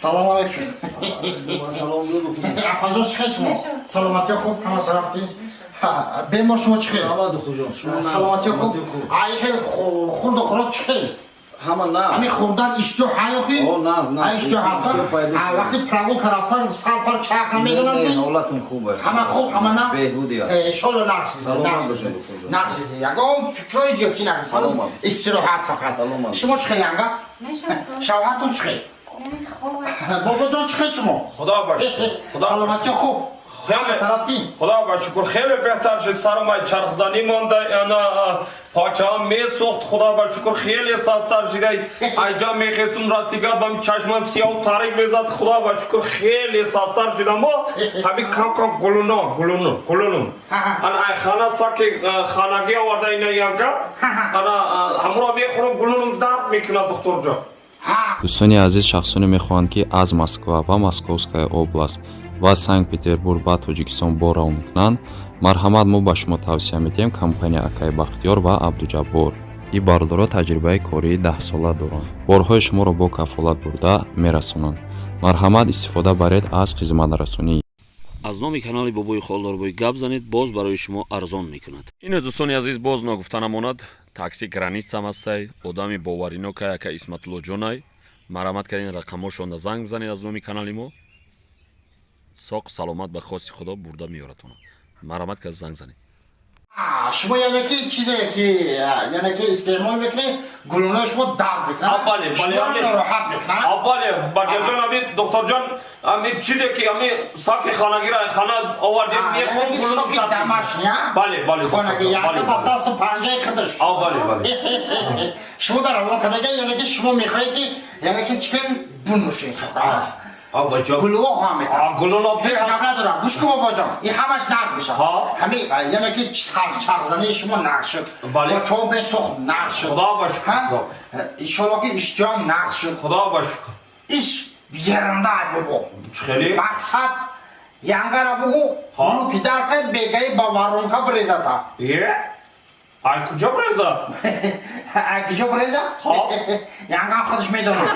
Салом алейкум. Салом. Апаҷон, чӣ хел шумо? Саломатиё хуб, ҳама тараф тинҷ? Бемор шумо чӣ хел? Саломатиё хуб? Ай хел хурду хӯрок чӣ хел? Ҳама нағз. Ҳами хӯрдан иштиҳо ҳа ёхи? О, нағз, нағз. Иштиҳо ҳастан? Вақти прогулка рафтан сар пар чарх намезананд? Ҳолатон хуб аст. Ҳама хуб, ҳама на? Беҳбудӣ аст. Иншолло нағз. Нағз. Ягон фикрҳои зиёдтӣ накунед. Истироҳат фақат. Шумо чӣ хел, янга? Шавҳартон чӣ хел? Бобоҷон, чӣ хел шумо? Худо ба шукр. Саломатиё хуб? Хеле тарафтин. Худо ба шукр, хеле беҳтар шуд. Сарам ай чархзанӣ монда, ана почаам месӯхт. Худо ба шукр, хеле састар шуда. Айҷа мехестум, растига бам чашмам сиёҳу тарик мезад. Худо ба шукр, хеле састар шуда. Мо ҳами кам кам гулуно гулуну гулуну ана ай хана саки ханагӣ оварда ина янга, ана ҳамуро мехӯрам, гулунум дард мекунад, духтурҷон. Дӯстони азиз, шахсоне мехоҳанд, ки аз Москва ва Московская область ва Санкт Петербург ба Тоҷикистон бор равон кунанд, марҳамат, мо ба шумо тавсия медиҳем компания акаи Бахтиёр ва Абдуҷаббор. Ин бародаро таҷрибаи кории 10-сола доранд, борҳои шуморо бо кафолат бурда мерасонанд. Марҳамат, истифода баред аз хизматрасонӣ. Аз номи канали Бобои Холдорбой гап занед, боз барои шумо арзон мекунад. Ине, дӯстони азиз, боз ногуфта намонад, такси Границам ҳастай, одами боваринокай, ака Исматуллоҷонай. Марҳамат кардин, рақамҳошонда занг бизанед. Аз номи канали мо соқ саломат ба хости Худо бурда меёратона. Марҳамат кард, занг занед. Шумо яъне ки чизе ки яъне ки истеъмол мекунед, гулунои шумо дард мекунад? Бале, бале. Нороҳат мекунад? Бале, бакелҷон, ами докторҷон, ами чизе ки ами саки хонагира хана овардем. Соки домашний? Бале, бале. Хонаги, яъне ба дасту панҷаи худаш. Бале, бале. Шумо дар равон кардага, яъне ки шумо мехоҳед ки яъне ки чӣ кунед, бунӯшед. Гулуо хоҳам метавон. Ҳеҷ гап надорам. Гӯш кун, бобоҷон, ин ҳамаш нағз мешавад. Ҳами яъне ки чархзании шумо нағз шуд, бо чов бесухт нағз шуд, иншолло ки иштиҳом нағз шуд. Худо ба шукр. Иш ерунда, бобо. Хеле мақсад янгара бугу, гулу ки дар қай бегаи ба воронка бирезата. Ай куҷо биреза? Ай куҷо биреза? Янгам худаш медонад.